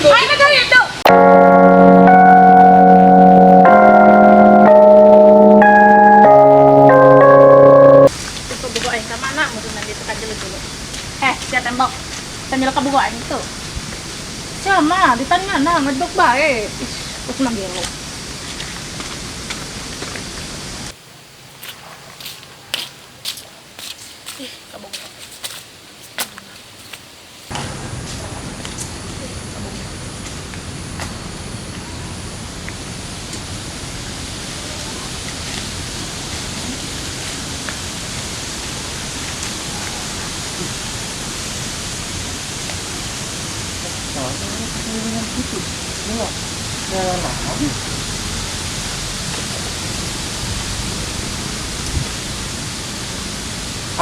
Itu. Aing mah itu. Itu bogo aing ka mana mun nanti teh kajelut dulu. Eh, sia tembok. Tanya ka bogo aing tuh. Siapa? Ditanya nah, ngedok bae. Ih, terus mah gelo. Ih, kabogo.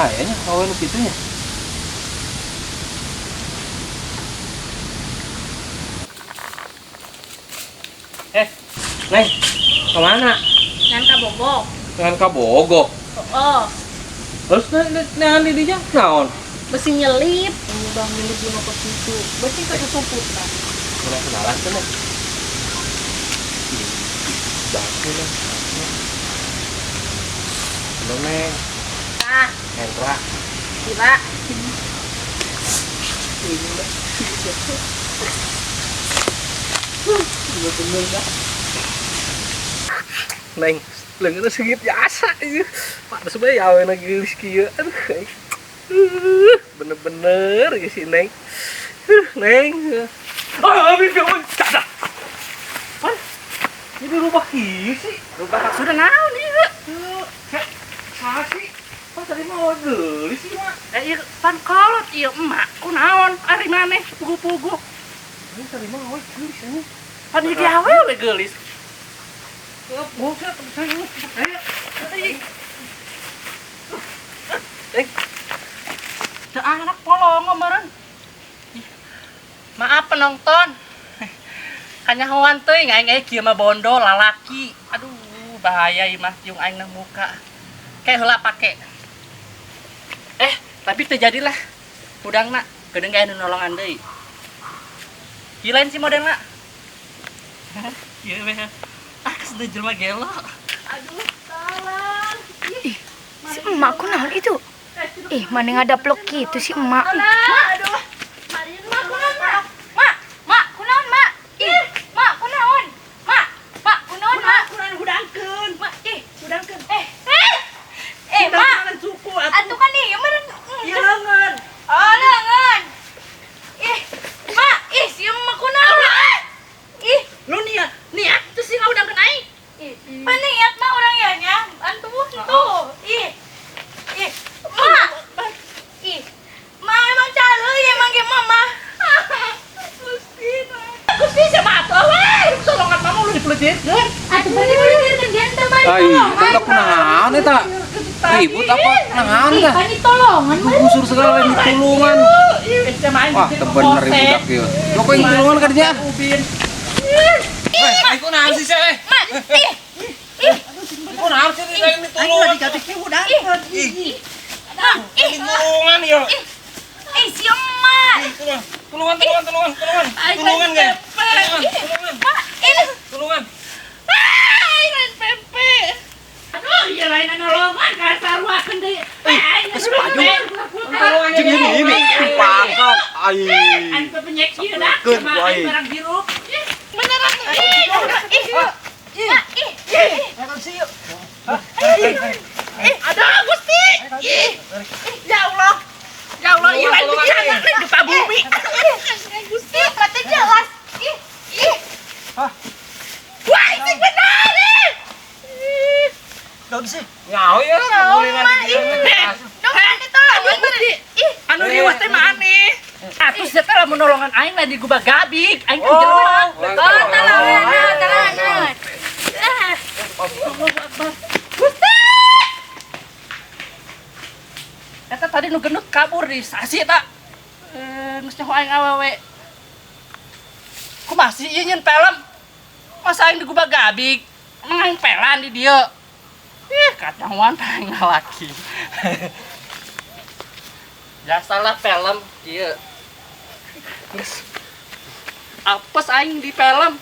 Ayahnya awewe nu kitu nya. Eh, Neng, kemana? Ngan kabogo. Ngan kabogo. Oh, Terus neng di dinya naon? Besi nyelip. Bang nyelip di motor situ. Besi kesumputan. Udah kenalan tuh, Neng. Bagus, Neng. Halo, Neng. Ah, Hendra. Gila. Bener dah. Neng, leungeun seungit jasa ieu. Pak sebenarnya aweuna geulis kieu. Aduh, aing. Bener-bener ieu si Neng. Neng. Ah, habis kamu. Cadah. Pan, jadi rubah kieu sih. Rubah maksudna naon ieu? Saha sih? Pan tadi mah geulis sih, Mak. Eh, ieu pan kolot ieu emak. Kunaon ari maneh pugu-pugu. Ini tadi mah awewe geulis anjing. Pan hiji awewe geulis. Ya, buset, saya. Ayo. Eh, Teu anak polongo meureun. Maaf penonton. Kanyahoan teuing aing aya kieu mah bondo lalaki. Aduh, bahaya ieu mah jeung aing na muka. Kayak heula pake. Eh, tapi teu jadilah. Hudangna geuning aya nu nolongan deui. Ieu lain si modelna. Ieu we. Ah, kesel jelema gelo. Aduh, salah. Ih, si emak kunaon itu? Ih, mana ngadaplok gitu si emak. Ih, Aduh. Mak, kunaon, Mak? Mak, Mak, kunaon, Mak? Ih, Mak, kunaon? Mak, Mak, kunaon, Mak? Kunaon hudangkeun? Mak, ih, Hudangkeun. eh, eh. Eh, Mak. Suku atuh. Atuh kan ieu meureun. Ieu leungeun. Oh, leungeun. Ih, Mak, ih, si emak kunaon, Mak? Ih, Lu niat, niat tuh sih ngahudangkeun aing. ih, paniat mah urang ya nya. Antuh tuh. Ih. Ih, Mak. Ih. Mak emang caleuy emang ge mama. Gusti, Gusti sama atuh we. Tolongan mama lu dipelejirkeun. Atuh bari bari genteng bari. Ai, eta kunaon eta? Ribut apa naon Ih, tah? pani tolongan mah. Gusur segala ditulungan. Wah, teu bener ieu budak ieu. Lo kok yang tulungan ka dinya? Ubin. Eh, ai kunaon sih, eh? Mak, ih. Ih, Kunaon sih yang Aing ditulungan? lagi gabik hudangkeun. Ih, Mak, ih. tulungan ieu. Ih, si emak. Ih, tulungan, tulungan, tulungan, tulungan. Tulungan ge. Tulungan, tulungan, Mak, ih. tulungan. Aing lain pempe. Aduh, ieu lain nolongan ka saruakeun deui. Aing Geus paju. Jeung ini dipangkat. Ai. Aing teh penyek ieu dah. Keun Sama ku aing aing. barang hirup. Ih, Beneran ih. Ih. Mak, ih. Aduh, Gusti. Ih. Ya Allah. Ya Allah, ieu lain pikiran lain gempa bumi. Gusti, mata jelas. Ih, ih. Wah, ini benar ih. Nyaho ya, Naon, Mak, ih. Dong, ini tolongan Gusti. Ih, Anu riweuh teh maneh. Atuh sia teh lamun nolongan aing lain digubah gabig. Aing kan jelema. oh, tolongan, tolongan. Ah. Gusti. Eta tadi nu gendut kabur di sasi eta. Eh, geus nyaho aing awewe. Kumaha sih ieu nyeun film? Masa aing digubah gabig? Emang aing pelan di dieu. Ih, kacangan aing lalaki. Ya salah film ieu. Geus. Apes aing di film.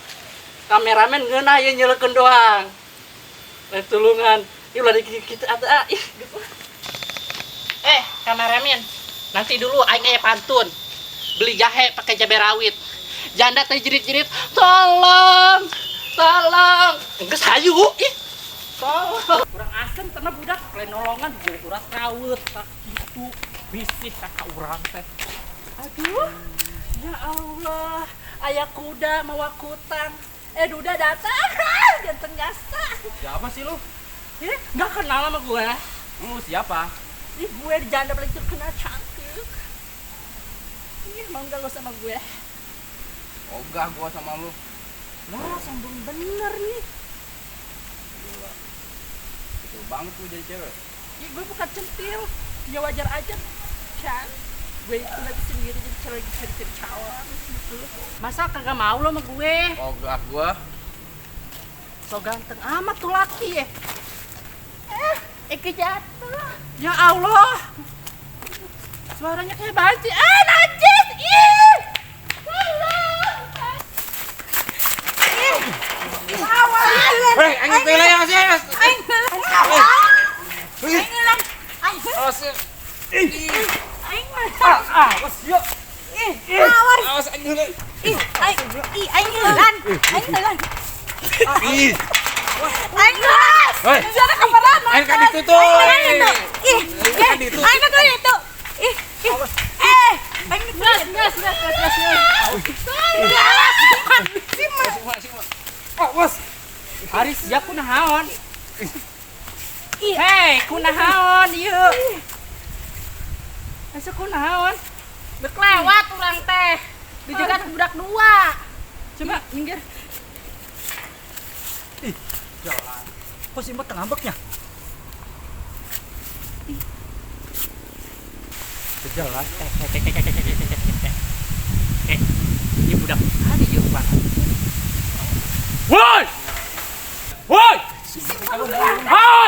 Kameramen ngeunah ye nyeleukeun doang. Lain tulungan. Ih ulah dikit-dikit atuh ah. Ih gitu. Eh, kameramen. Nanti dulu aing aya pantun. Beli jahe pakai cabai rawit. Janda teh jerit-jerit, "Tolong! Tolong!" Geus hayu ih. Tolong. Kurang asem teh mah budak lain nolongan gue urat rawit tak gitu. Bisik ka urang teh. Aduh. Ya Allah, aya kuda mawa kutang. Eh, duda datang. Ganteng jasa. Siapa sih lu? Eh, nggak kenal sama gue. Lu siapa? Ih, gue di janda paling terkenal cantik. Ih, mau nggak lo sama gue? Ogah gua sama lu. Lah, sombong bener nih. Gila. Betul banget lu jadi cewek. Ih, gue bukan centil. Ya wajar aja, Chan. Gue itu lagi sendiri jadi cewek lagi cari-cari calon gitu. Masa kagak mau lo sama gue? Ogah gua. So ganteng amat tuh laki ya. Eh, Eke jatuh. Ya Allah. Suaranya kayak banci. Ah, najis. Ih. Tolong. Hei, aing teh lah sih. Aing Aing ngelan. Aing. Awas. Aing mah. Ah, awas yuk. Ih, awas. Awas aing heula. Ih, aing ih aing ngelan. Aing ngelan. Ih. Aing ngelan. Hei. Suara kaparan. Aing kan ditutup. Aing itu. Ih, Kan ditutup. aing kan itu. Ih, ih. Eh, aing Gas, gas, gas, gas, gas. Awas. Aris, ya kunaon? Ih. Hei, kunaon ieu? Asa kunaon? Bek lewat urang teh. Dijegat budak dua. Coba minggir. Ih, jalan. Kok si Mbak ngambeknya? Jalan. Eh, eh, eh, eh, eh, eh, eh, eh, eh. Eh, ini budak ada ieu Pak. Woi! Woi! Hai!